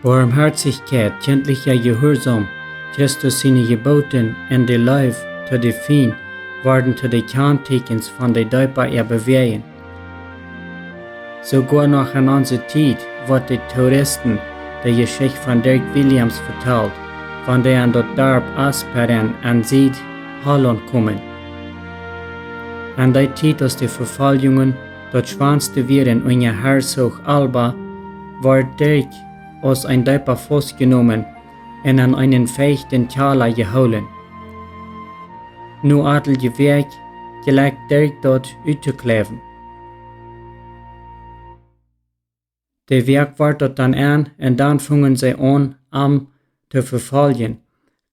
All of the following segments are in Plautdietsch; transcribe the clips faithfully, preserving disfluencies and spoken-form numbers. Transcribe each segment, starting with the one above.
Barmhoatichkjeit, kjintlicha Jehuarsaum, Christus siene Jebooten un de Leew to de Fient worden to de Kjantieekjens von de Deepa äa Bewäajen. Soogoa noch en onse Tiet woat de Touristen de Jeschicht von Dirk Willems vetalt, wan dee aun daut Darp Asperen en Sied-Holland komen. En dee Tiet, aus de Vefoljungen daut schwoaste wieren unja Herzog Alba, wort Dirk aus een Deepa faustjenomen un en eenen feichten Kjalla jehoolen. No atelje Wäakj jlekjt Dirk daut uttokjleewen. De Wäakj wort daut dan en, un dan fungen see aun, am to vefoljen.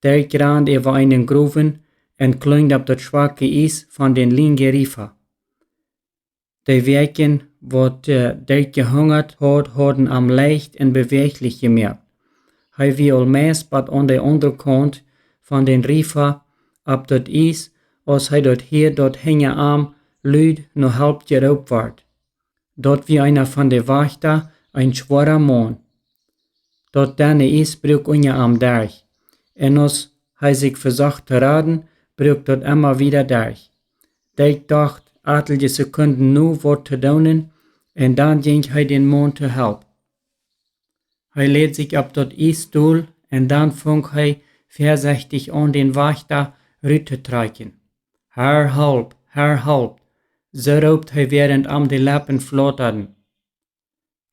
Dirk rand äwa eenen Growen un klungd opp daut schwake Iess von dän Linge Riefa. De Wäakjen, waut, äh, Dirk jehungat haud, hauden am leicht un bewäajlich jemoakt. Hee wia aul meist bat aun de aundre Kaunt von dän Riefa opp daut Iess, aus hee daut hieed, daut hinja am lud no Help jeroopt wort. Daut wia eena von de Wajchta, een schwoara Maun. Daut denne Iess bruak unja am derch, un aus hee sikj vesocht to raden, bruak daut emma wieda derch. Dirk docht atelje Sekunden no, waut to doonen, un dan jinkj hee dän Maun to Help. Hee läd sikj opp daut Iess dol, un dan funk hee väasechtich aun, dän Wajchta rut to trakjen. "Herr, help! Herr, help!" Soo roopt hee, wäarent am de Leppen flataden.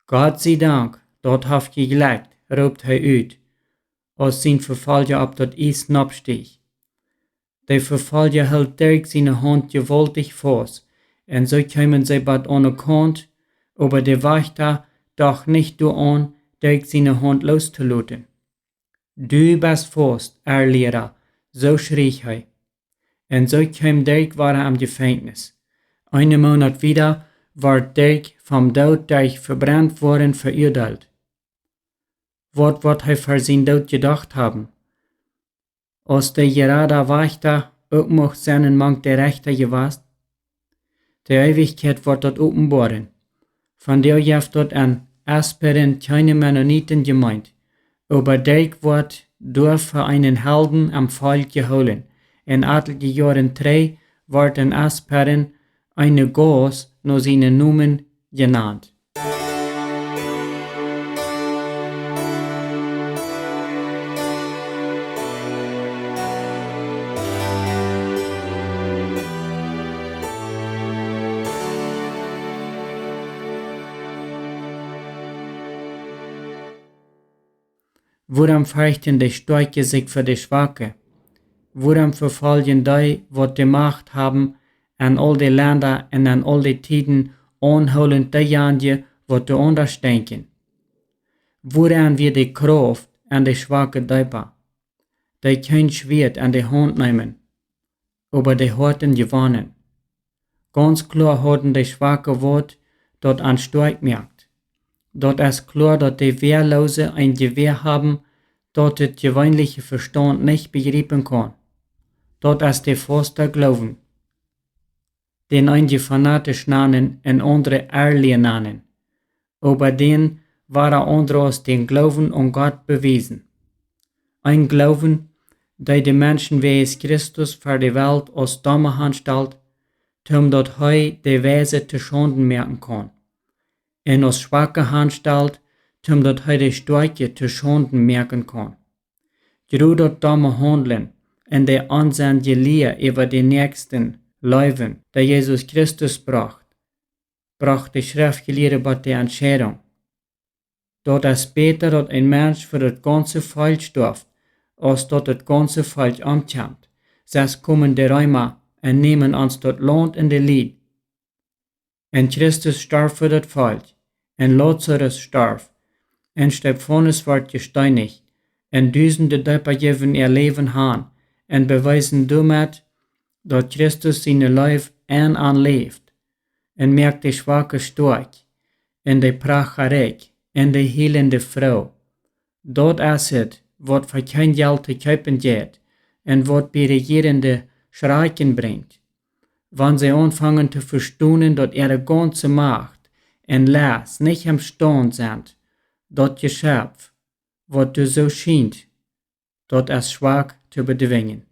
"Gott sie Dank, daut haft jejlekjt," roopt hee ut, aus sien Vefolja opp daut Iess nopp stieech. De Vefolja hilt Dirk siene Haunt jewaultich faust, un soo kjeemen see bat aun de Kaunt, oba de Wajchta docht nich doaraun, Dirk siene Haunt looszoloten. "Du best faust, Erliera," soo schrieech hee. Un soo kjeem Dirk wada em Jefenkjnis. Eenen Moonat wieda wort Dirk vom Doot derch vebrent woaren veuadeelt. Waut woat hee ver sienen Doot jedocht haben? Aus de jerada Wajchta uk mucht sennen mank de Rechta jewast? De Eewichkjeit woat daut openboaren. Vondoag jeft daut en Asperen kjeene Mennonitenjemeent, oba Dirk woat doa fa eenen Helden em Volkj jehoolen. En atelje Joaren trigj wort en Asperen eene Gauss no sienen Nomen jenant. Wuarom ferchten de Stoakje sikj fa de Schwake? Wuarom vefoljen dee, waut de Macht haben, en aul de Lenda un en aul de Tieden aunhoolent deejanje, waut doa aundasch denkjen? Wuaraun wia de Krauft en de schwake Deepa, dee kjeen Schwieet en de Haunt neemen, oba de Hoaten jewonnen? Gaunz kloa hauden de Schwake waut, daut an stoakj moakt. Daut es kloa, daut de Wäaloose een Jewäa haben, daut daut jeweenelje Vestaunt nich bejriepen kaun. Daut es de fausta Gloowen, dän eenje fanatisch nanen un aundre Erliera nanen, oba dän wada aundre aus dän Gloowen aun Gott bewiesen. Een Gloowen, dee de Menschen wäajen Christus ver de Welt aus Domme hanstalt, toom daut hee de Weise to Schaunden moaken kaun, un aus Schwake hanstalt, toom daut hee de Stoakje to Schaunden moaken kaun. Jru daut domme Haundlen un de onsennje Lia äwa de Näakjsten leewen, dee Jesus Christus brocht, brocht de Schreftjelieede bat de Entscheidunk: Daut es bäta, daut een Mensch fa daut gaunze Volkj stoaft, aus daut daut gaunze Volkj omkjemt. Sest komen de Reema un nämen ons daut Launt un de Lied. Un Christus storf fa daut Volkj, un Lazarus storf, un Stefanus wort jesteenicht, un dusende Deepa jeewen äa Läwen han, un bewiesen doamet, daut Christus siene Leew en an läft, un moakt de Schwake stoakj, un de Pracha rikj, un de Hielende froo. Daut es et, waut fa kjeen Jelt to kjeepen jeit, un waut bie Rejierende Schrakjen brinjt, wan see aunfangen to vestonen, daut äare gaunze Macht un Last nich emstaunt sent, daut Jeschepf waut doa soo schient, daut es schwak to bedwinjen.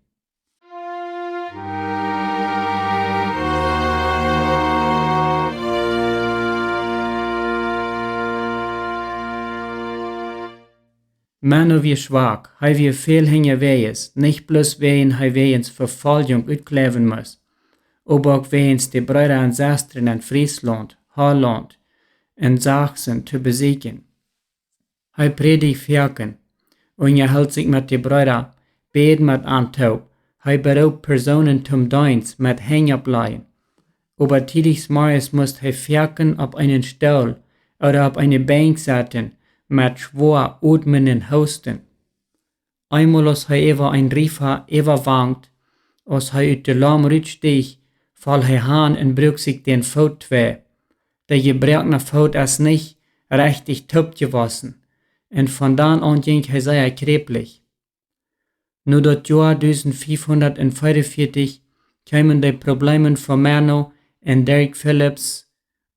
Menno wia schwak, hee wia väl hinjawäajes, nich bloos wäajen hee wäajens Vefoljunk utkjleiwen must, oba uk wäajens de Breeda un Sestren en Frieslaunt, Hollaunt un Sachsen to besieekjen. Hee prädicht foaken, unjahilt sikj met de Breeda, bäd met an toop, hee beroopt Persoonen toom Deenst met Henj opplajen. Oba tiedich zemorjes must hee foaken opp eenen Stool ooda opp eene Benkj sitten, met schwoa odmen un hoosten. Eemol aus hee äwa een Riefa äwawankt, aus hee ut de Lom rutstieech, foll hee han un bruak sikj dän Foot twei. De jebroakna Foot es nich rechtich toopjewossen, un von dan aun jinkj hee sea kjräplich. No daut Joa dusent fiefhundat un veeaunvieetich kjeemen de Problemen fa Menno un Dirk Philips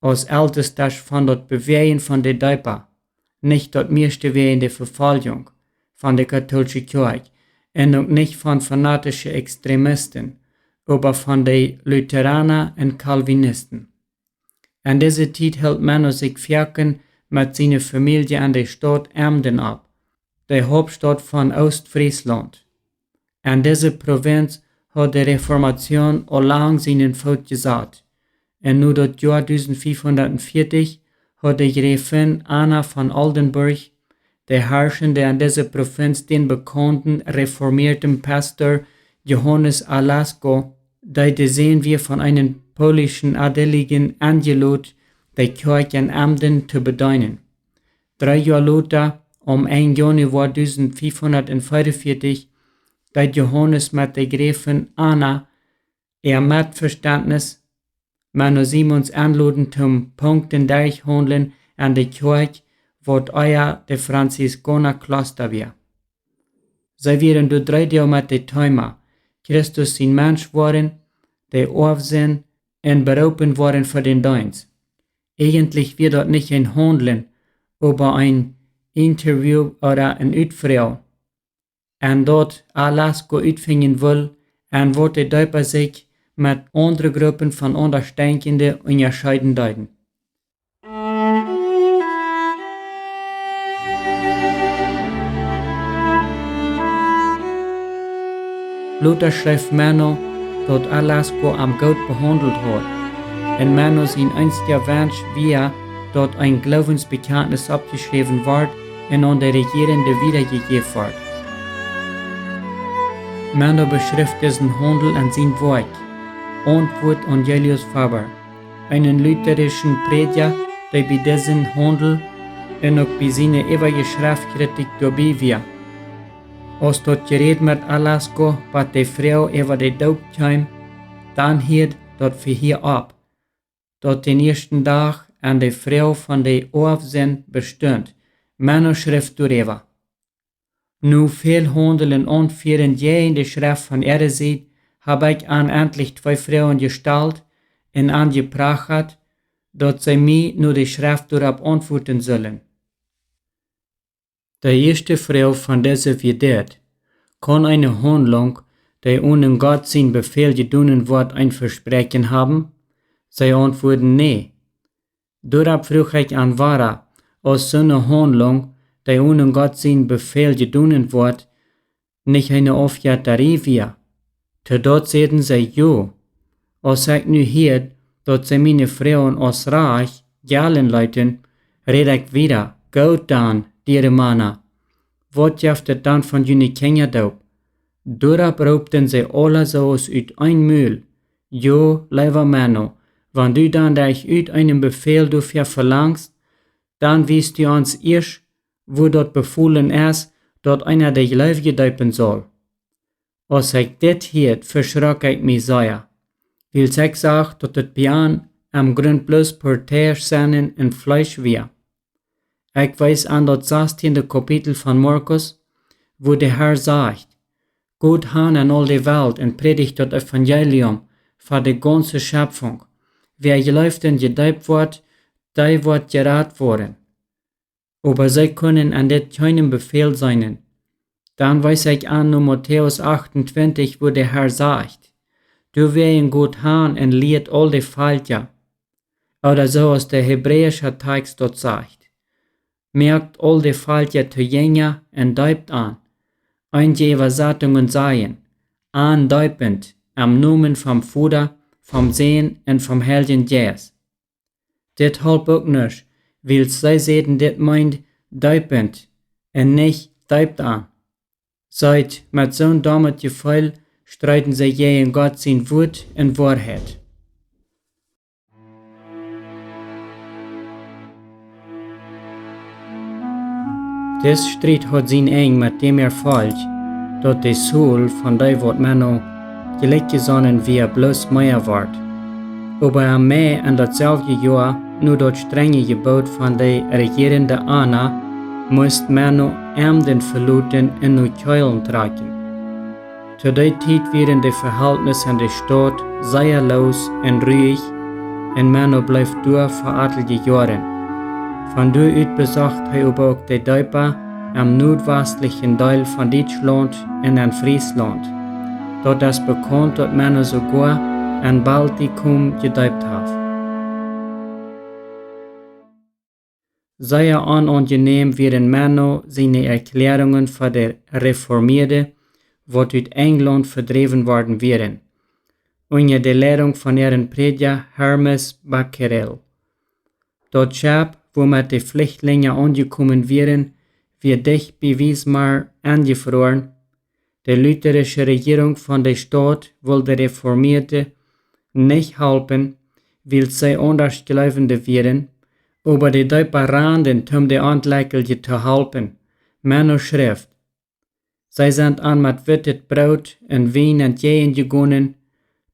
aus Eltestasch von daut Bewäajen von de Deepa, nich daut mieeschte wäajen de Vefoljunk von de kautolsche Kjoakj un uk nich von fanatische Extremisten, oba von de Lutherana un Calvinisten. En dise Tiet hilt Menno sikj foaken met siene Famielje en de Staut Emden opp, de Hauptstaut von Oostfrieslaunt. En dise Provinz haud de Reformatioon aul lang sienen Foot jesat, un no daut Joa dusent fiefhundat un veatich haud de Gräfin Anna von Oldenburg, de Harschende en dise Provinz, dän bekaunten reformierten Pastor Johannes a Lasco, dee de Sän wia von eenen polnischen Adeligen, enjelot, de Kjoakj en Emden to bedeenen. Dree Joa lota, aum een Januoa dusent fiefhundat un veeaunvieatich, deed Johannes met de Gräfin Anna äa Metvestentnis, Menno Simons enloden toom Punkten derchhaundlen en de Kjoakj, waut ea de Franziskauna Klosta wia. See wieren doa dree Doag met de Thema Christus sien Mensch woaren, de Oafsind un beroopen woaren fa dän Deenst. Eejentlich wia daut nich een Haundlen, oba een Interview ooda een Utfroag, en daut a Lasco utfinjen wull, en waut de Deepa sikj met aundre Gruppen von Aundaschdenkjende unjascheeden deeden. Lota schreef Menno, daut a Lasco am goot behaundelt haud, un Menno sien eensja Wensch wia, daut een Gloowensbekjantnis oppjeschräwen wort un aun de Rejierende wiedajejäft wort. Menno beschrift disen Haundel en sien Woakj Antwort aun Julius Faber, eenen lutherischen Prädja, dee bie disen Haundel un uk bie siene äwaje Schreftkjritikj doabie wia. Aus daut Jeräd met a Lasco bie de Froag äwa de Doop kjeem, dan hieed daut Vehia opp, daut dän ieeschten Dach en de Froag von de Oafsind bestunt. Menno schrift doaräwa: No väl Haundlen un Aunfieren jäajen de Schreft von äare Sied, hab ekj an entlich twee Froagen jestalt un an jeprachat, daut see mie no de Schreft doaropp auntwuaten sullen. De ieeschte Froag von dise wia dit: Kaun eene Haundlunk, dee onen Gott sien Befäl jedonen woat, een Vespräakjen haben? See auntwuaden: Nä. Doaropp fruach ekj an wada, aus soone Haundlunk, dee onen Gott sien Befäl jedonen woat, nich eene Aufjettarie wia? To daut säden see jo. Aus ekj nu hieed, daut see miene Froagen aus rajcht jellen leeten, räd ekj wieda: Goot dan, diere Mana, waut jeft et dan von june Kjinjadoop? Doaropp roopten see aula soo aus ut een Mul: Jo, leewa Menno, wan du dan derch ut eenen Befäl doafäa velangst, dan wiest du ons ieescht, wua daut befolen es, daut eena de Jleewje deepen saul. Aus ekj dit hieed, veschrok ekj mie sea, wiels ekj sach, daut daut bie an em Grunt bloos Parteisch sennen un Fleesch wia. Ekj wees an daut sastieende Kapitel von Markus, wua de Herr sajcht: Got han en aul de Welt un prädicht daut Evangelium fa de gaunze Schepfunk. Wäa jleeft un jedeept woat, dee woat jerat woaren. Oba see kunnen en dit kjeenen Befäl seenen. Dan wees ekj an no Matäus achtuntwintich, wua de Herr sajcht: Doawäajen got han un lieet aul de Velkja. Ooda soo aus de hebräische Tekst daut sajcht: Moakt aul de Velkja to Jinja un deept an. Eenje Äwasatungen sajen: An deepent, em Nomen vom Voda, vom Sän un vom Heiljen Jeist. Dit holp uk nuscht, wiels see säden, dit meent deepent un nich deept an. Seet, met soon dommet Jefeel streeden see jäajen Gott sien Wuat un Woarheit. Dis Striet haud sien Enj met däm Erfolg, daut de Tol von dee, waut Menno jlikj jesonnen wia, bloos mea wort. Oba em Mei en daut selwje Joa, no daut strenje Jeboot von de rejierende Anna, must Menno Emden veloten un no Kjelen trakjen. To dee Tiet wieren de Vehaltnisse en de Staut sea loos un ruich, un Menno bleef doa fa atelje Joaren. Von doa ut besocht hee oba uk de Deepa em nuadwastlichen Deel von Dietschlaunt un en Frieslaunt. Daut es bekaunt, daut Menno soogoa en Baltikum jedeept haft. Sea onaunjenäm wieren Menno siene Erkjläarungen fa de Reformieede, waut ut Enjlaunt vedräwen worden wieren, unja de Leidunk von äaren Prädja Hermes Backerel. Daut Schepp, wua met de Flichtlinja aunjekomen wieren, wia dicht bie Wismar enjefroaren. De lutherische Rejierunk von de Staut wull de Reformieede nich halpen, wiels see aundasch Jleewende wieren, oba de Deepa randen, om de Onjlekjelje to halpen. Menno schrift: See sent an met wittet Broot un Wien entjäajen jegonen,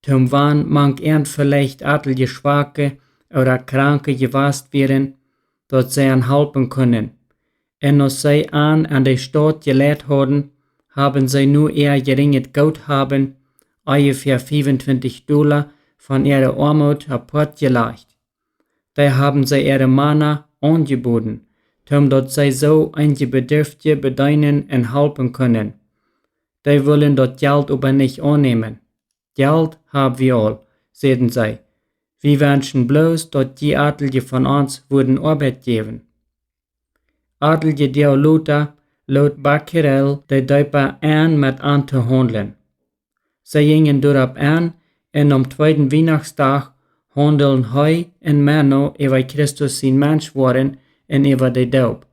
om wan mank an veleicht atelje Schwake ooda Kranke jewast wieren, daut see an halpen kunnen. Un aus see an en de Staut jeleit hauden, haben see nu äa jerinjet Goot haben, onjefäa fiefuntwintich Dola, von äare Oamoot apoat jelajcht. Dee haben see äare Mana aunjeboden, om daut see soo eenje Bedarftje bedeenen un halpen kunnen. Dee wullen daut Jelt oba nich aunnämen. Jelt hab wie aul, säden see. Wie wenschen bloos, daut jie atelje von ons wudden Oabeit jäwen. Atelje Doag lota lood Backerel de Deepa en, met an to haundlen. See jinjen doaropp en, un aum tweeden Wienachtsdach haundelden hee un Menno äwa Christus sien Menschwoaren un äwa de Doop.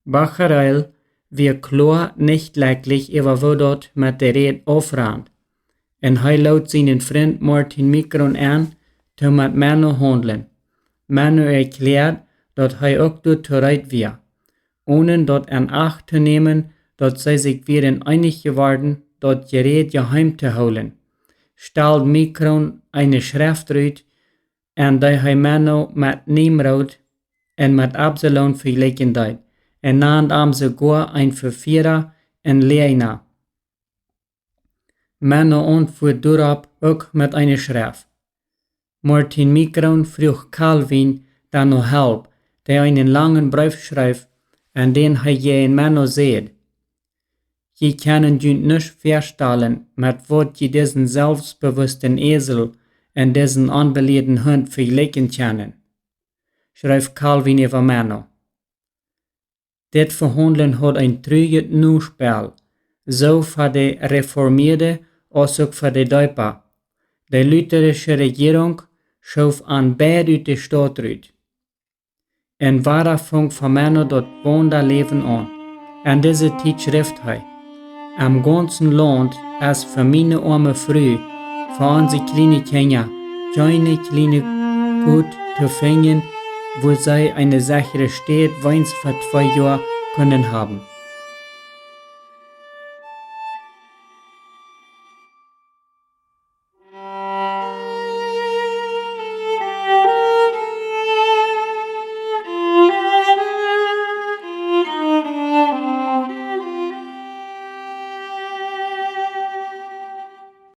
Backerel wia kloa nich jlekjlich äwa woo daut met de Räd aufrand, un hee lood sienen Frint Martin Micron en, om met Menno haundlen. Menno erkjläad, daut hee uk doatoo reed wia, onen daut en Acht to nämen, daut see sikj wieren eenich jeworden, daut Jeräd jeheem to hoolen, stald Micron eene Schreft rut, en dee hee Menno met Nimrod un met Absalom vejlikjen deed, un nand am soogoa een Vefiera un Läajna. Menno auntwuad doaropp uk met eene Schreft. Martin Micron fruach Calvin dan no Help, dee eenen langen Breef schreef, en dän hee jäajen Menno säd: Jie kjennen junt nuscht väastalen, met waut jie disen selfstbewussten Esel un disen onbelieeden Hunt vejlikjen kjennen, schreef Calvin äwa Menno. Dit Vehaundlen haud een truajet Nospell, soo fa de Reformieede aus uk fa de Deepa. De lutherische Rejierunk schoof an beid ut de Staut rut. Un wada funk fa Menno daut Waundaläwen aun. En dise Tiet schrift hee: Em gaunzen Launt es fa miene oame Fru, fa onse kjliene Kjinja, kjeene kjliene Hut to finjen, wua see eene sechre Städ weens fa twee Joa kunnen haben.